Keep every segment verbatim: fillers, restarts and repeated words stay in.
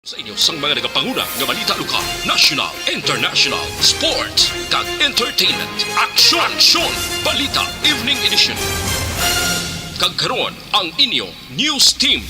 Sa inyo sang mga nagapanguna nga balita lokal, national, international, sports, kag entertainment. Aksyon! Aksyon! Balita Evening Edition. Kag karon ang inyo news team.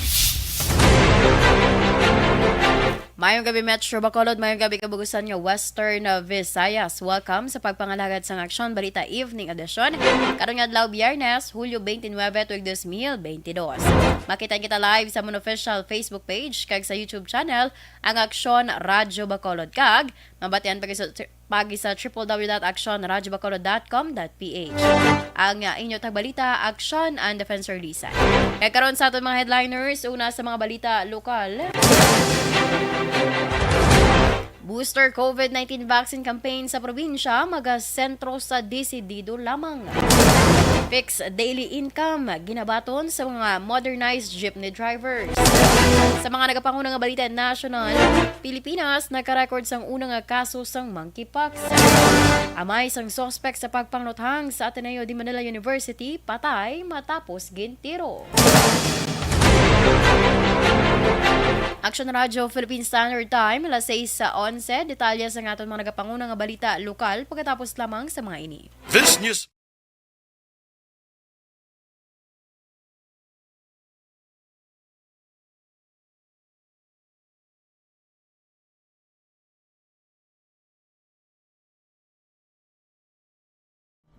Mayong gabi, Metro Bacolod. Mayong gabi, kabugusan nga Western Visayas. Welcome sa pagpangalagad sang Aksyon Balita Evening Edition. Karon nga adlaw, Biyernes, Hulyo twenty-nine, tuig dos mil bentidós. Makita kita live sa amon official Facebook page kag sa YouTube channel, ang Aksyon Radyo Bacolod, kag mabatian pagi sa, pagi sa triple W dot aksyon radyo bacolod dot com dot P H. Ang, ah, inyo tagbalita, Aksyon and Defensor Lisan. Kay karon sa aton mga headliners, una sa mga balita lokal. Booster COVID nineteen vaccine campaign sa probinsya magasentro sa desidido lamang. Fixed daily income ginabaton sa mga modernized jeepney drivers. Sa mga nagapanguna nga balita national, Pilipinas nagka-record sang una nga kaso sang monkeypox. Amay sang suspect sa pagpangluthang sa Ateneo de Manila University patay matapos gintiro. Aksyon Radyo Philippine Standard Time, alas sais sa onse. Detalye sa aton mga nagapanguna nga balita lokal pagkatapos lamang sa mga ini. This news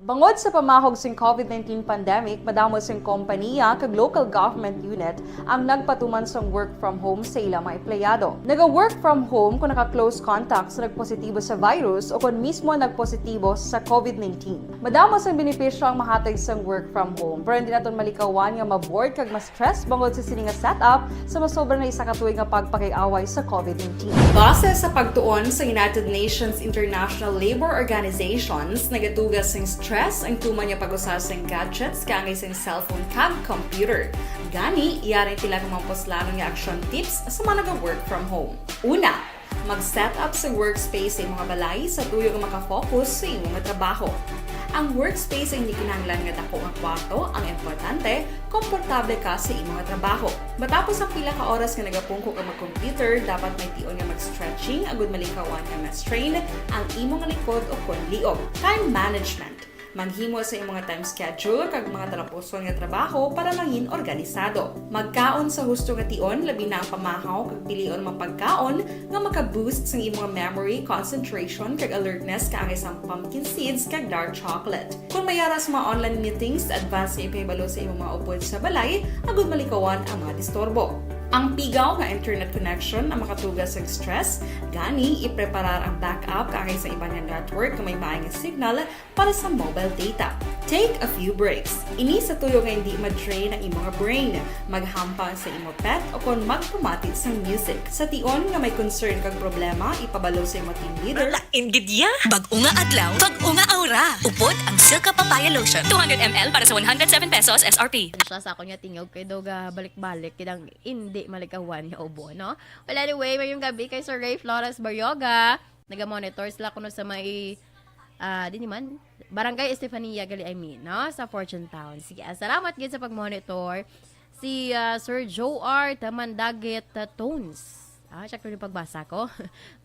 Bangod sa pamahog sing COVID nineteen pandemic, madamo sing kompanya kag local government unit ang nagpatuman sang work from home sa ila mga empleyado. Naga-work from home kung naka-close contact sa nagpositibo sa virus o kon mismo nagpositibo sa COVID nineteen. Madamo sang benepisyo ang mahatag sang work from home, pero hindi naton malikawan nga ma-bored kag ma-stress bangod sa sini nga setup sa masobra na isa ka tuig nga pagpakig-away sa COVID nineteen. Base sa pagtuon sa United Nations International Labour Organizations, nagatuga sing stress ang tuman nga pag-usa sing gadgets kaangay sing cellphone kag computer. Gani, yari ang pila ka mga puslanon nga action tips sa mga naga-work from home. Una, mag-set up sa workspace sa imong balay sa tuyo nga makafocus sa imong trabaho. Ang workspace ay hindi kinahanglan nga dako nga kwarto, ang importante, komportable ka sa imong trabaho. Matapos ang pila ka oras nga nagapungko ka mag-computer, dapat may tion nga mag-stretching agud malikawan nga ma-strain ang imong likod o kon liog. Time management. Maghimo sa imong time schedule kag mga talapuson nga trabaho para mangin organisado. Magkaon sa husto nga tion, labi na ang pamahaw kag pilion mga pagkaon nga maka-boost sang imong memory, concentration, kag alertness, kaangay sang pumpkin seeds kag dark chocolate. Kung may ara sa mga online meetings, advance nga ipahibalo sa imong mga upod sa balay agud malikawan ang mga disturbo. Ang pigaw nga internet connection ang makatuga sa stress, gani ipreparar ang backup kaangay sa iban nga network nga may maay nga signal para sa mobile data. Take a few breaks. Ini sa tuyo nga hindi ma-drain ang imong brain. Maghampang sa imo pet o kon magpamati sang music. Sa tion nga may concern kag problema, ipabalo sa imo team leader. Lain gid ya. Bag-o nga adlaw, bag-o nga aura. Upod ang Silka Papaya Lotion, two hundred M L para sa one hundred seven pesos S R P. Ano siya sa akon nga tingog kay daw ga balik-balik kidang hindi malikawan nga ubo, no? Well, anyway, mayong gabi kay Sir Ray Flores Baryoga. Naga-monitor sila kuno sa may, ah, di naman, Barangay Estefania gali, I mean, no? Sa Fortune Town. Sige, ah, salamat gid sa pag-monitor. Si, ah, Sir Joe R Tamandagit, ah, Tones. Ah, check ko yung pagbasa ko.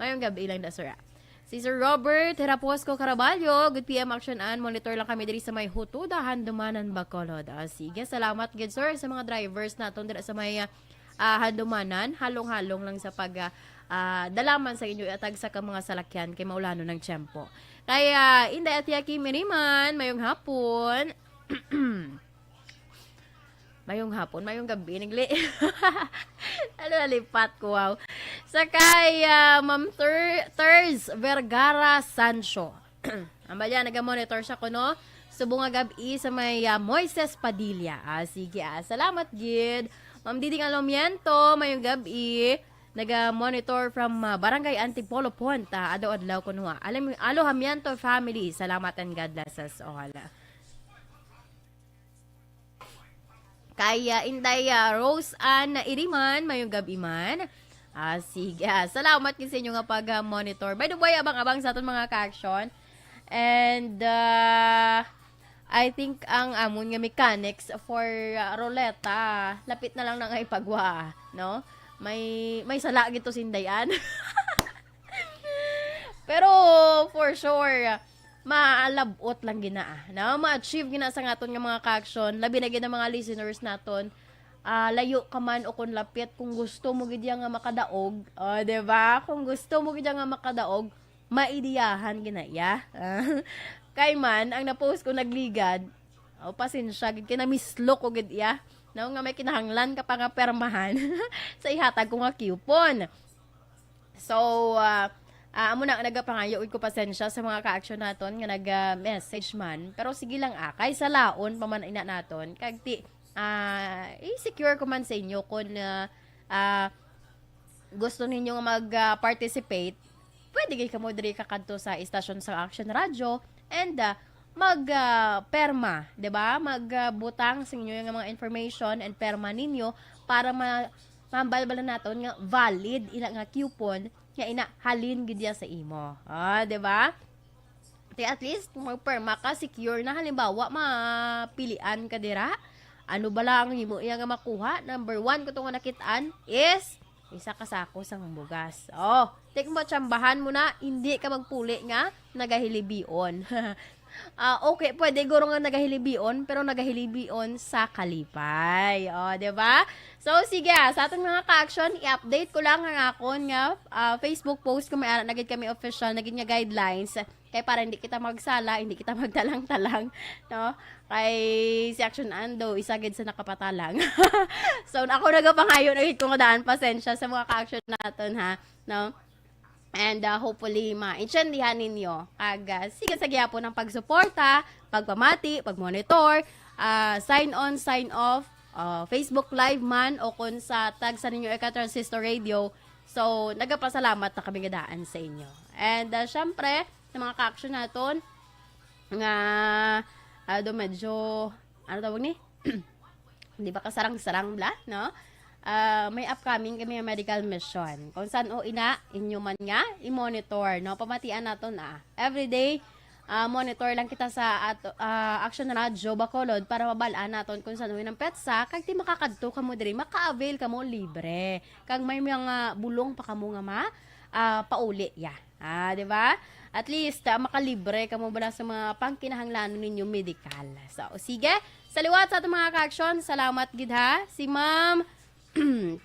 Mayong gabi lang da, sir, ah. Si Sir Robert Heraposco Caraballo, good P M action and monitor lang kami diri sa may Hutuda, Handumanan, Bacolod. Ah, sige, salamat gid, sir, sa mga drivers naton dira sa may, ah, ah, Handumanan. Halong-halong lang sa pag, ah, ah, dalaman sa inyo iatag sa ka mga salakyan kay maulanon ang tiyempo. Kay, ah, Inday Atia Kim Iriman, mayong hapon. Mayong hapon, mayong gabi, nagli-, ano, nalipat ko, wow. Sa kay, ah, Ma'am Ter-, Terz Vergara Sancho. Ang balya, naga-monitor siya kuno subong nga gab-i sa may, ah, Moises Padilla. Ah, sige, ah. Salamat gid. Ma'am Diding Alomiento, mayong gab-i. Naga-monitor from, ah, Barangay Antipolo Ponta. Adlaw-adlaw kuno, ah. Alam, Alojamiento family, salamat and God bless us all. Kay, ah, Inday, ah, Rose Ann Iriman, mayong gab-i man. Ah, sige. Ah, salamat gid sa inyo nga pag-monitor. By the way, abang-abang sa aton mga ka-action. And, ah, I think ang amon nga mechanics for, ah, Roleta, lapit na lang na nga ipagwa, no? May, may sala gid to si Inday Ann. Pero for sure, maalabot lang gina, ah, no? Ma-achieve gina sa ngaton nga mga ka-action, labi na gid ang mga listeners naton. Ah, layo ka man o kung lapit, kung gusto mo gid ya nga makadaog, oh, di ba? Kung gusto mo gid ya nga makadaog, maidiyahan gina iya. Kay man, ang na-post ko nagligad, oh, pasensya gid kay namislok ko gid iya. No, nga may kinahanglan ka pa nga permahan sa ihatag ko nga coupon. So, ah, ah, amo na, nagapangayo gid ko pasensya sa mga ka-action naton nga nag-message man. Pero sige lang, ah, kay salaon pa man ina naton. Kag ti, ah, i-secure ko man sa inyo kung, ah, ah, gusto ninyo nga mag-participate, pwede gid kamo diri kakadto sa istasyon sa Action Radio and, ah, mag, ah, perma, di ba? Mag, ah, butang sa inyo nga mga information and perma ninyo para ma-, mabalbalan naton nga valid ina nga coupon nga ina halin gid ya sa imo. Ah, di ba? Ti at least, kung magperma ka, secure na. Halimbawa, mapilian ka dira. Ano bala ang imo iya nga makuha? Number one ko to nga nakit-an is isa ka sako sang bugas. Oh, take mo, tsambahan mo na, hindi ka magpuli nga nagahilibion. Ah, okay, pwede guro nga nagahilibion, pero nagahilibion sa kalipay. Oh, di ba? So, sige, ah, sa aton mga ka-action, i-update ko lang ang akon nga, ah, Facebook post kung may ara na gid kami official na gid nga guidelines. Kay para hindi kita magsala, hindi kita magtalang-talang, no? Kay si Action Ando, isa gid sa nakapatalang. So, ako nagapangayo na gid ko nga daan, pasensya sa mga ka-action naton, ha, no? And, uh, hopefully, maintindihan ninyo. Kag, uh, sige sa gihapon ang pagsuporta, pagpamati, pagmonitor, uh, sign on, sign off, uh, Facebook Live man o kung sa tag sa ninyo ika Transistor Radio. So, nagapasalamat na kami nga daan sa inyo. And, uh, syempre, sa mga ka-action naton, nga, ah, do medyo, ano tawag ni? Di ba kasarang-sarang bla, no? Ah, may upcoming kami nga medical mission. Kung san o ina, inyo man nga, i-monitor, no? Pamatian naton, ah. Everyday, ah, monitor lang kita sa ato, ah, Action Radio Bacolod para mabal-an naton kung san o inang petsa, kag ti makakadto kamo diri, maka-avail kamo libre. Kag may mga bulong pa kamo nga ma, ah, pauli, ya. Ah, di ba? At least, ah, makalibre kamo bala sa mga pangkinahanglanon ninyo medikal. So, sige. Sa liwat sa aton mga ka-action, salamat gid ha. Si Ma'am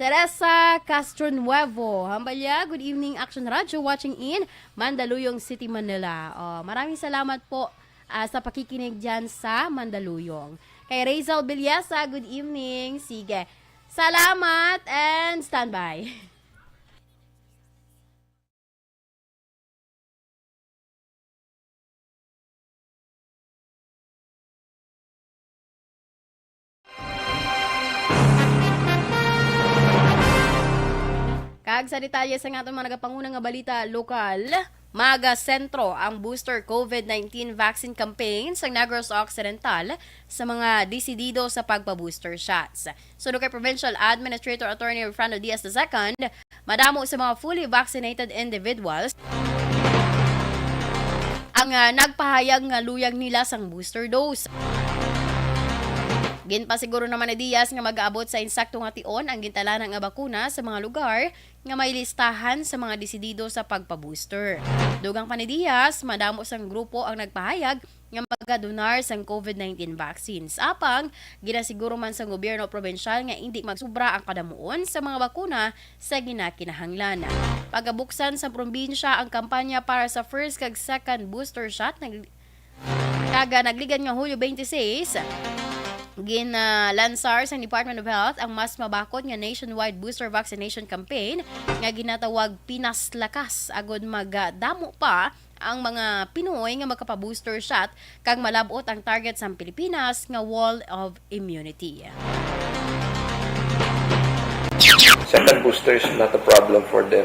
Teresa Castronuevo. Hambalya, good evening, Action Radio, watching in Mandaluyong City, Manila. Oh, maraming salamat po, ah, sa pakikinig dyan sa Mandaluyong. Kay Razel Villesa, good evening. Sige. Salamat and standby. Kag sa detalye sa nga aton mga nagapanguna nga balita lokal, magasentro ang booster COVID nineteen vaccine campaign sa Negros Occidental sa mga desidido sa pagpa-booster shots. Suno kay Provincial Administrator Attorney Rufrando Diaz the second, madamo sa mga fully vaccinated individuals ang, ah, nagpahayag nga luyag nila sang booster dose. Ginpasiguro naman ni Diaz nga mag-aabot sa insakto nga tion ang gintalana nga bakuna sa mga lugar nga may listahan sa mga desidido sa pagpa-booster. Dugang pa ni Diaz, madamo sang grupo ang nagpahayag nga magadonar sang COVID nineteen vaccines. Apang, ginasiguro man sang gobyerno probinsyal nga indi magsubra ang kadamuon sa mga bakuna sa ginakinahanglan. Pagabuksan sa probinsya ang kampanya para sa first kag second booster shot, nag-, kag, ah, nagligad nga Hulyo twenty-six, ginlansar sa Department of Health ang mas mabakod nga nationwide booster vaccination campaign nga ginatawag Pinas Lakas, agud magdamo pa ang mga Pinoy nga magkapa-booster shot kag malab-ot ang target sang Pilipinas nga wall of immunity. Second booster is not a problem for them.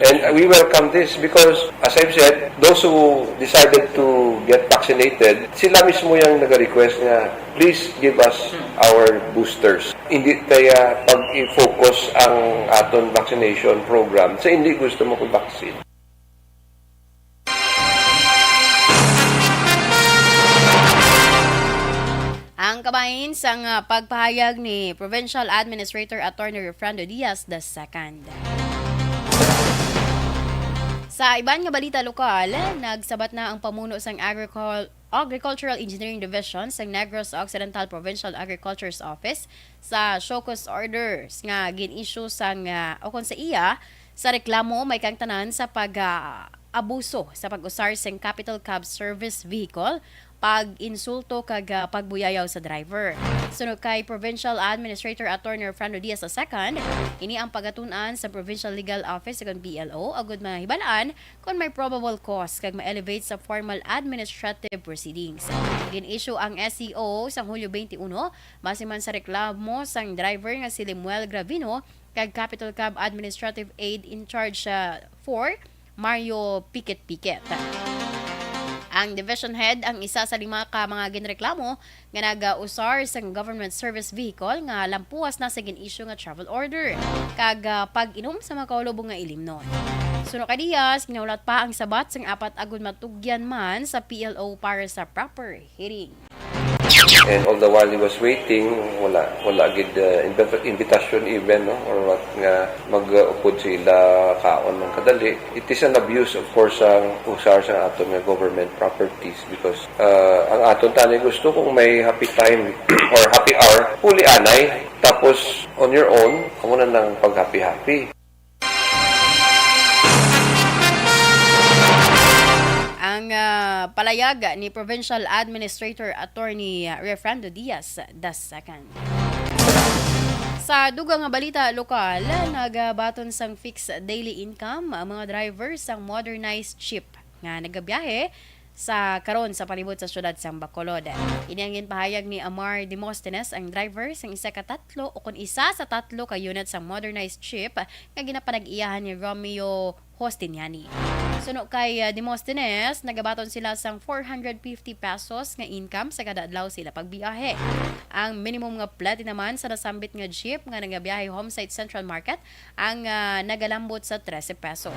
And we welcome this because, as I've said, those who decided to get vaccinated, sila mismo yung nag-request nga, "Please give us our boosters." Hindi kaya pag-i-focus ang aton vaccination program sa hindi gusto mo vaccine. Ang Kabahin sang, ah, pagpahayag ni Provincial Administrator Attorney Refrando Diaz the second. Sa iban nga balita lokal, nagsabat na ang pamuno sang Agricul-, Agricultural Engineering Division sang Negros Occidental Provincial Agriculture's Office sa show cause orders nga gin-issue sang, ah, o kon sa iya sa reklamo may kang tanan sa pag, ah, abuso sa pag-usar sing Capital Cab service vehicle, pag-insulto kag, ah, pagbuyayaw sa driver. Suno kay Provincial Administrator Attorney Fernando Diaz the second, ini ang pagatun-an sa Provincial Legal Office ug P L O agud mahibalaan kon may probable cause kag ma-elevate sa formal administrative proceedings. Gin-issue ang S C O sa Hulyo twenty-one, base man sa reklamo sang driver nga si Lemuel Gravino kag Capital Cab Administrative Aid in Charge, ah, four, Mario Pikit-Pikit. Ang division head ang isa sa lima ka mga ginreklamo nga nag-usar sang government service vehicle nga lampuas na sa gin-issue nga travel order kag, ah, pag-inom sa mga kaulubong nga ilimnon. Suno kay Diaz, ginahulat pa ang sabat sang apat agud matugyan man sa P L O para sa proper hearing. And all the while he was waiting, wala, wala gid, uh, invi-, invitation even, no, or what, nga mag-upod sila kaon ng kadali. It is an abuse, of course, ang usar sa aton nga government properties because, uh, ang aton tani gusto kung may happy time or happy hour, puli anay. Tapos, on your own, amo na nang pag-happy-happy. Ang, ah, palayag ni Provincial Administrator Attorney Refrando Diaz the second. Sa dugang nga balita lokal, nagabaton sang fixed daily income ang mga driver sang modernized jeep nga nagabiyahe sa karon sa palibot sa siyudad sang Bacolod. Ini ang ginpahayag ni Amar Demosthenes, ang driver sang isa ka tatlo o kon isa sa tatlo ka unit sang modernized jeep nga ginapanag-iyahan ni Romeo Hostiniani. Suno kay, ah, Demosthenes, nagabaton sila sang four hundred fifty pesos nga income sa kada adlaw sa ila pagbiyahe. Ang minimum nga plete naman sa nasambit nga jeep nga nagabiyahe homesite Central Market ang, ah, nagalambot sa trese pesos.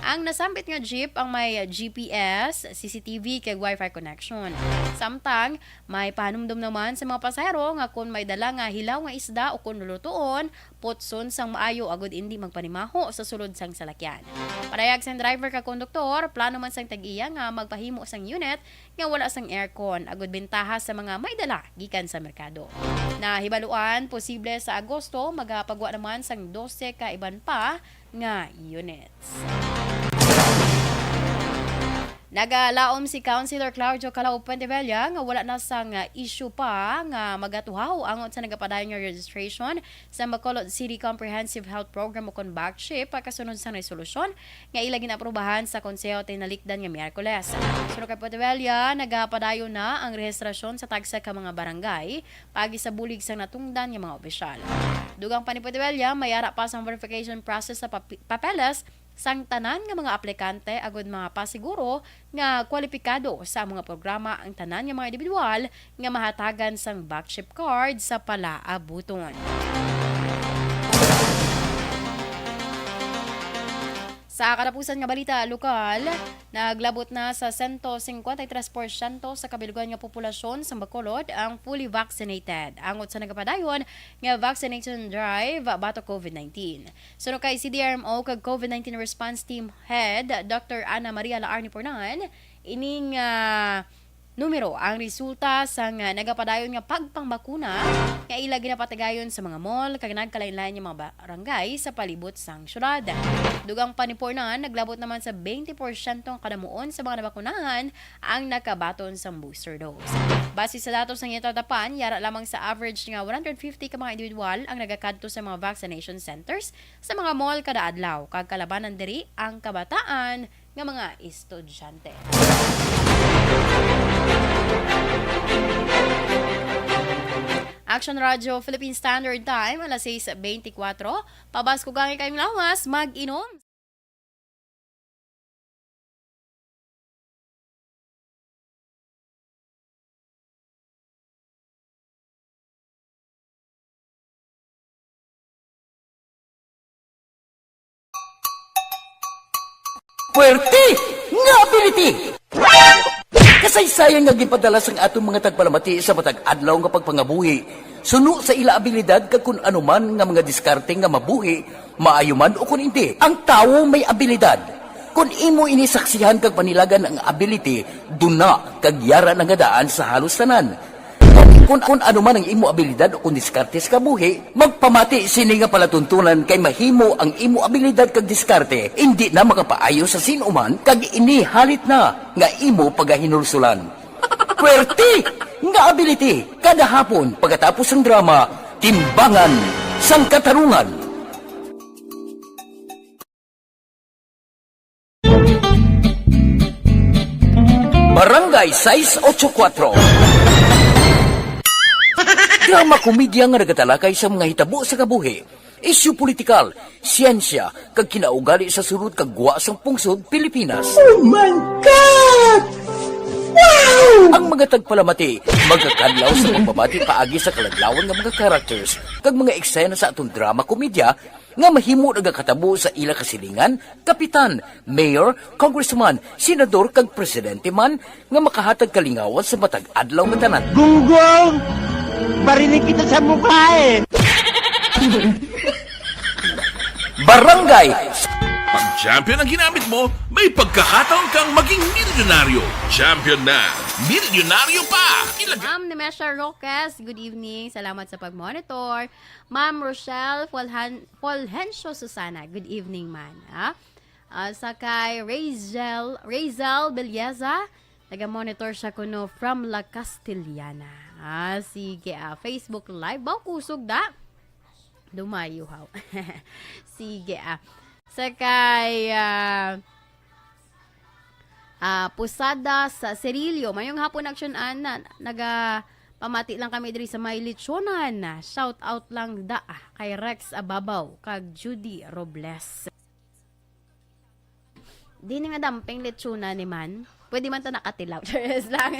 Ang nasambit nga jeep ang may G P S, C C T V kag Wi-Fi connection. Samtang may pahanumdom naman sa mga pasahero nga kon may dala nga hilaw nga isda o kon lulutuon, putson sang maayo agud indi magpanimaho sa sulod sang salakyan. Parayag sang driver kag konduktor, plano man sang tag-iya nga magpahimo sang unit nga wala sang aircon, agud bentaha sa mga may dala gikan sa merkado. Nahibaluan, posible sa Agosto magapagwa naman sang dose ka iban pa nga units. Nagalaom si Councilor Claudio Calao Puentevella nga wala na sang issue pa nga magatuhaw angot sa nagapadayon nga registration sa Bacolod City Comprehensive Health Program o kon BACCHIP, kasunod sang resolusyon nga ila ginaaprubahan sa Konseho tinalikdan nga Miyerkules. Suno kay Puentevella, nagapadayon na ang rehistrasyon sa tagsa ka mga barangay pagi sa bulig sang natungdan nga mga opisyal. Dugang pa ni Puentevella, may ara pa sang verification process sa papi-, papeles sang tanan nga mga aplikante agud mapasiguro nga kwalipikado sa mga programa ang tanan nga mga individual nga mahatagan sang BACCHIP card sa palaabuton. Sa katapusan nga balita lokal, naglabot na sa sento cincuenta y tres porsyento sa kabilugan nga populasyon sa Bacolod ang fully vaccinated, angot sa nagapadayon nga vaccination drive batok COVID nineteen. Suno kay C D R M O kag COVID nineteen Response Team Head, Doctor Ana Maria Laarni Pornan, ining, ah, numero ang resulta sang, ah, nagapadayon nga pagpangbakuna nga ila ginapatigayon sa mga mall kag nagkalainlain nga mga barangay sa palibot sang syudad. Dugang pa ni Pornan, naglabot naman sa twenty porsyento ang kadamuon sa mga nabakunahan ang nakabaton sang booster dose. Base sa datos nga ginatatapan, yara lamang sa average nga one hundred fifty ka mga individual ang nagakadto sa mga vaccination centers sa mga mall kada adlaw, kag kalabanan diri ang kabataan nga mga estudyante. Action Radio Philippine Standard Time, alas sais beintikwatro. Pabaskog ang kayong lawas, mag-inom. Puwerte nga ability! Saysayan nga ginpadala sang aton mga tagpalamati sa matag adlaw nga pagpangabuhi, suno sa ila abilidad kag kun ano man nga mga diskarte nga mabuhi, maayo man o kun indi, ang tawo may abilidad. Kun imo ini saksihan kag panilagan ang ability, duna kag yara na nga daan sa halos tanan. Kun, kun ano man ang imo abilidad o kun diskarte sa kabuhi, magpamati sini nga palatuntunan kay mahimo ang imo abilidad kag diskarte indi na makapaayo sa sin-o man kag ini halit na nga imo pagahinulsulan. Pwerte nga ability kada hapon pagkatapos sang drama, Timbangan sang Katarungan. Barangay sais ocho kuatro. Drama komedya nga nagatalakay sa mga hitabo sa kabuhi, isyu politikal, siyensya, kag kinaugali sa sulod kag gwa sang pungsod Pilipinas. Oh my God! Wow! Ang mga tagpalamati magakadlaw sa pagbabati paagi sa kaladlawan nga mga characters kag mga eksena sa aton drama komedya nga mahimo nagakatabo sa ila kasilingan, kapitan, mayor, congressman, senador, kag presidente man nga makahatag kalingawan sa matag adlaw nga tanan. Gunggong! Barinig kita sa mukha eh! Barangay! Pag champion ang ginamit mo, may pagkakataon kang maging milyonaryo. Champion na! Milyonaryo pa! Ilag- Ma'am Nemesha Roques, good evening. Salamat sa pag-monitor. Ma'am Rochelle Fulhan-, Fulgencio Susana, good evening, man. Ah, ah, sa kay Razel, Razel Belleza, taga-monitor siya kuno from La Castellana. Ah, sige, ah, Facebook Live. Baw kusog da. Dumayo, haw. Sige, ah. Sa kay, ah, ah, Posada sa Cerillo. Mayong hapon, Action Ana. Naga pamati lang kami diri sa may Lechonan. Shout out lang da, ah, kay Rex Ababaw kag Judy Robles. Di ni nga damping lechona ni man. Pwede man ta nakatilaw. Charis lang.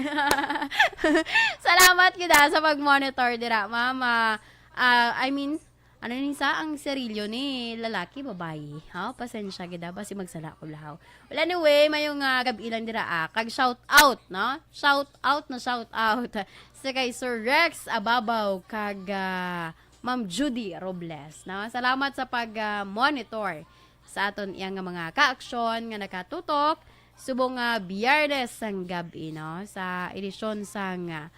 Salamat gid, ah, sa pag-monitor dira, ma'am. Ah, ah, I mean, ano ni sa ang serilyo ni lalaki, babayi? Ha, pasensya gid, ah, basi magsala ko lahaw. Well, anyway, mayong, ah, gab-i lang dira, ah. Kag shout out, no? Shout out na shout out sa kay Sir Rex Ababaw kag, ah, Ma'am Judy Robles, no? Salamat sa pag, ah, monitor sa aton iya nga mga kaaksyon nga nakatutok subong nga Biyernes sang gab-i, no, sa edisyon sang, ah,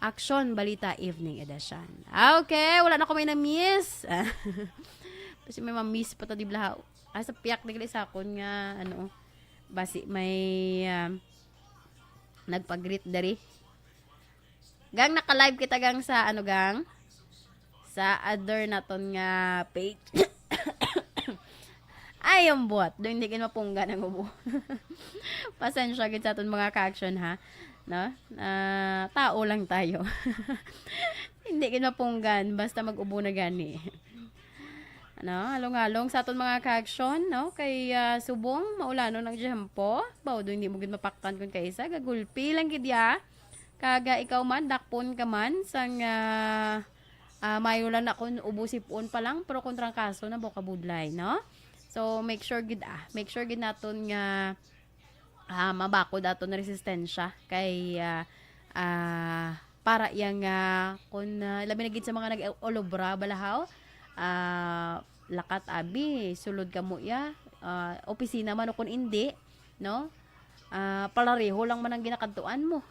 Aksyon Balita Evening Edition. Ah, okay, wala na ko may na-miss. Kasi may ma-miss pa ta, di bala? Ah, sa piyak, di gali sa akon nga, ano, basi may, ah, nagpa-greet diri. Gang, naka-live kita, gang, sa, ano, gang? Sa other naton nga page. Ay, ang buhat. Do, hindi gid mapunggan ang ubo. Pasensya gid sa aton mga ka-action, ha? No? Ah, tao lang tayo. Hindi gid mapunggan, basta mag-ubo na gani. Ano, halong-halong sa aton mga ka-action, no? Kay, ah, subong, maulanon ang tiyempo. Baw, do, hindi mo gid mapaktan kun kaisa. Gagulpi lang gid ya. Kag, ah, ikaw man, dakpon ka man, sang, ah, ah, mayo lang na kun ubo sipon pa lang, pero kung trangkaso na, baw kabudlay, no? So, make sure gid, ah, make sure gid naton nga, ah, mabakod aton resistensya kay, ah, ah, para iya nga kun, ah, labi na gid sa mga nag-olobra balahaw, ah, lakat abi, sulod kamo iya, ah, opisina man o kun indi, no? Ah, palareho lang man ang ginakadtuan mo.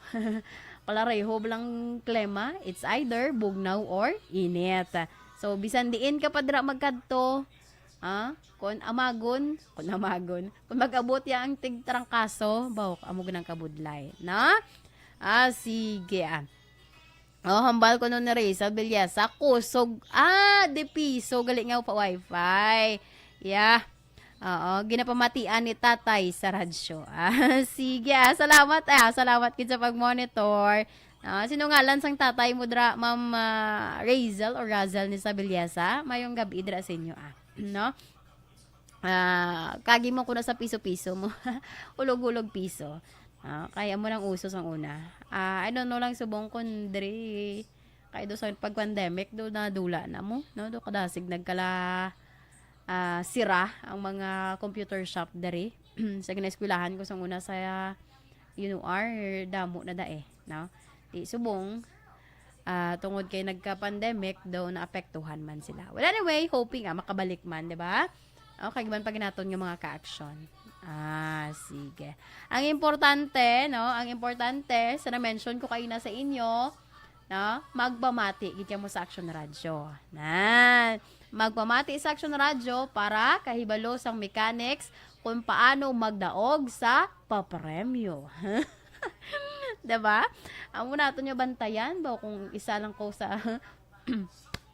Palareho lang klema, it's either bugnaw or init. So, bisan diin ka pa dira magkadto, ah, kung amagon, kung amagon, kung mag-abot ya ang tigtrangkaso, baw, amo ginang kabudlay, no? Ah, sige, ah. Oh, hambal ko nun ni Risa Villasa, kusog, ah, de piso, gali nga pa wifi. Yeah. Oo, ginapamatian ni Tatay sa radyo. Ah, sige, ah, salamat, ah, salamat gid sa pag-monitor. Ah, sino ngalan sang tatay mo dra, Ma'am, ah, Razel o Razel ni Sabiliasa? Mayong gab-i dra sa inyo, ah. No? Ah, kagi mo kuno sa piso-piso mo. Ulog-ulog piso. Ah, kaya mo nang uso sang una. Ah, I don't know lang subong kun diri kay do sa pag-pandemic do nadula na mo, no? Do kadasig nagkala, ah, sira ang mga computer shop diri. Sa ginaeskwelahan ko sang una sa you know, are damo na da eh, no? Di subong, ah, tungod kay nagka-pandemic, daw naapektuhan man sila. Well, anyway, hoping, ah, makabalik man, di ba? O, kag iban pa ginaton nga mga ka-aksyon. Ah, sige. Ang importante, no? Ang importante, sa na-mention ko kaina sa inyo, no? Magpamati gid kamo sa Aksyon Radyo. Nan. Magpamati sa Aksyon Radyo para kahibalo sang mechanics kung paano magdaog sa papremyo. Diba? Amo naton nga bantayan ba kung isa lang ko sa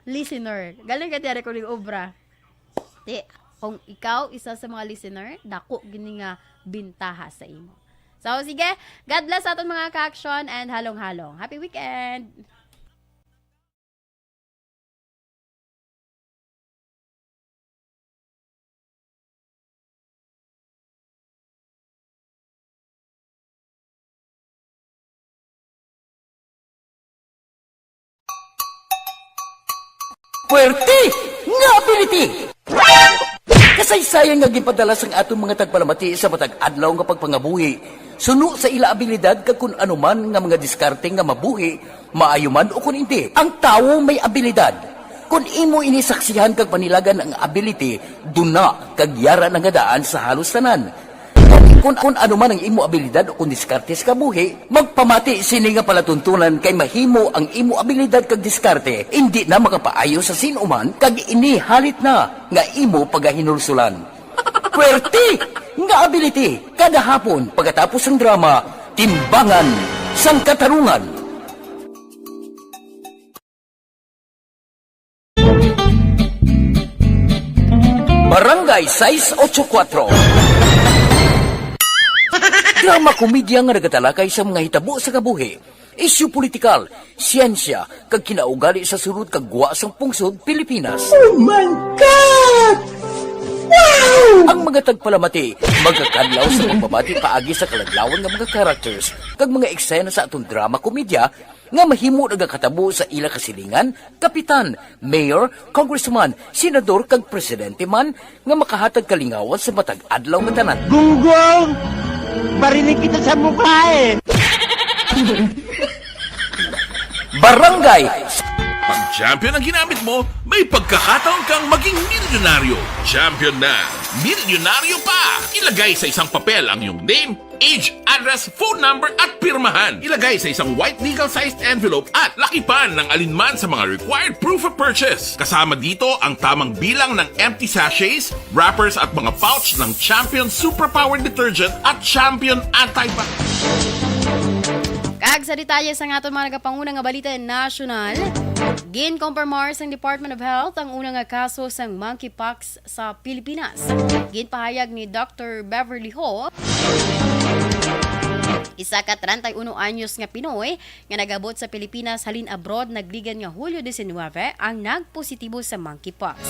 listener. Galing ka, tiyari ko ning obra. Ti, kung ikaw isa sa mga listener, dako gini nga bintaha sa imo. So, sige, God bless sa aton mga ka-aksyon and halong-halong. Happy weekend! Puwerte nga ability! Kasaysayan nga ginpadala sang aton mga tagpalamati sa matag adlaw nga pagpangabuhi, suno sa ila abilidad kag kun ano man nga mga diskarte nga mabuhi, maayo man o kun indi. Ang tawo may abilidad. Kun imo ini saksihan kag panilagan ang ability, duna kag yara na nga daan sa halos tanan. Kun, kun ano man ang imo abilidad o kun diskarte sa kabuhi, magpamati sini nga palatuntunan kay mahimo ang imo abilidad kag diskarte indi na makapaayo sa sin-o man kag ini halit na nga imo pagahinulsolan. Puwerte nga ability kada hapon pagkatapos sang drama, Timbangan sang Katarungan. Barangay sais ocho kuwatro. Drama komedya nga nagatalakay sa mga hitabo sa kabuhi, isyu politikal, siyensya, kag kinaugali sa sulod kag gwa sang pungsod Pilipinas. Oh my God! Wow! Ang mga tagpalamati magakadlaw sa pagbabati paagi sa kaladlawan nga mga characters kag mga eksena sa aton drama komedya nga mahimo nagakatabo sa ila kasilingan, kapitan, mayor, congressman, senador, kag presidente man nga makahatag kalingawan sa matag adlaw nga tanan. Gunggong! Barinig kita sa mukha eh! Barangay! Pag champion ang ginamit mo, may pagkakataon kang maging milyonaryo. Champion na! Milyonaryo pa! Ilagay sa isang papel ang iyong name, age, address, phone number, at pirmahan. Ilagay sa isang white legal-sized envelope at lakipan ng alinman sa mga required proof of purchase. Kasama dito ang tamang bilang ng empty sachets, wrappers, at mga pouch ng Champion Superpower Detergent at Champion Anti-Bac. Kag sa detalye sa aton mga nagapanguna nga balita nasyonal, ginkumpirmar sang Department of Health ang una nga kaso sang monkeypox sa Pilipinas. Ginpahayag ni Doctor Beverly Ho, isa ka treinta y uno anyos nga Pinoy nga nag-abot sa Pilipinas halin abroad nagligan nga Hulyo diecinuebe, ang nagpositibo sa monkeypox.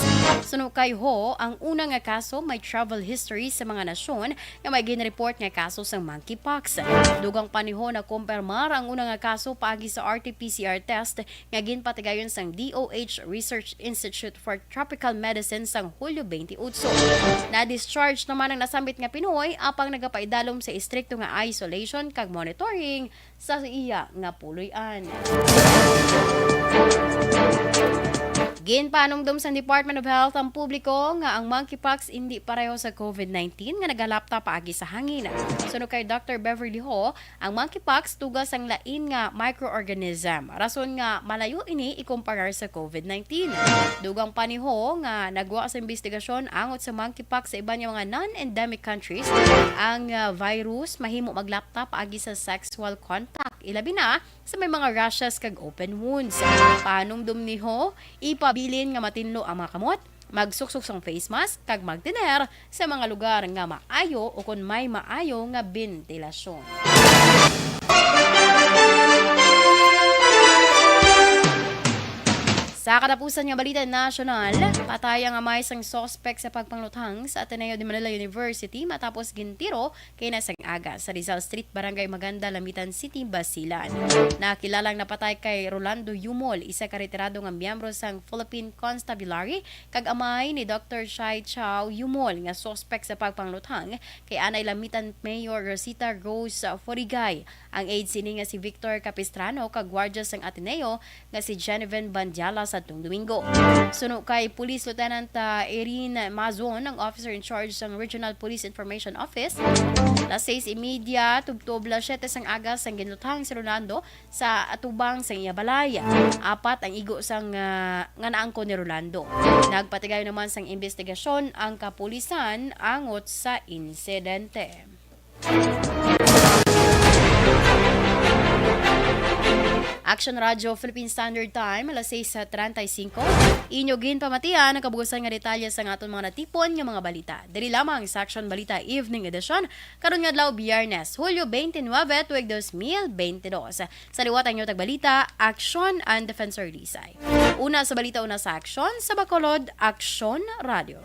Suno kay Ho, ang una nga kaso may travel history sa mga nasyon nga may ginreport nga kaso sang monkeypox. Dugang pa ni Ho, nakumpirmar ang una nga kaso paagi sa R T P C R test nga ginpatigayon sang D O H Research Institute for Tropical Medicine sang Hulyo twenty-eight. Na-discharge naman ang nasambit nga Pinoy, apang nagapaidalom sa istrikto nga isolation kag monitoring sa iya nga puloy-an. Ginpaanumdom sang Department of Health ang publiko nga ang monkeypox indi pareho sa covid nineteen nga nagalapta paagi sa hangin. Suno kay Doctor Beverly Ho, ang monkeypox tuga sang lain nga microorganism, rason nga malayo ini ikumparar sa covid nineteen. Dugang pa ni Ho nga nagwa sa imbestigasyon angot sa monkeypox sa iban nga mga non-endemic countries, ang, ah, virus mahimo maglapta paagi sa sexual contact, ilabi na sa may mga rashes kag open wounds. Panumdom ni Ho, ipabilin nga matinlo ang mga kamot, magsuksok sang face mask, kag magtener sa mga lugar nga maayo o kon may maayo nga bentilasyon. Sa katapusan nga balita nasyonal, patay ang amay sang suspek sa pagpangluthang sa Ateneo de Manila University matapos gintiro kay na sang aga sa Rizal Street, Barangay Maganda, Lamitan City, Basilan. Nakilalang napatay kay Rolando Yumol, isa ka retirado nga miyembro sang Philippine Constabulary, kag amay ni Doctor Shai Chao Yumol nga suspek sa pagpangluthang kay anay Lamitan Mayor Rosita Rose Forigay. Ang aide sini nga si Victor Capistrano kag gwardiya sang Ateneo nga si Genevieve Bandiala sadtong Domingo. Suno kay Police Lieutenant, ah, Erin Mazon, ang officer in charge sang Regional Police Information Office, las seis y media tubtob las siete sang aga sang ginluthang si Rolando sa atubang sang iya balay. Apat ang igo sang, ah, nga naangkon ni Rolando. Nagpatigayon naman sang imbestigasyon ang kapulisan angot sa insidente. Action Radio Philippine Standard Time, alas sais treinta y cinco. Inyo ginpamatian ang kabuusan nga detalye sang aton mga natipon nga mga balita. Diri lamang sa Action Balita Evening Edition, karon nga adlaw, Biyernes, Hulyo twenty-nine, tuig dos mil bente dos. Sa liwat ang inyo tagbalita, Action and Defensor Lisay. Una sa balita, una sa aksyon, sa Bacolod, Action Radio.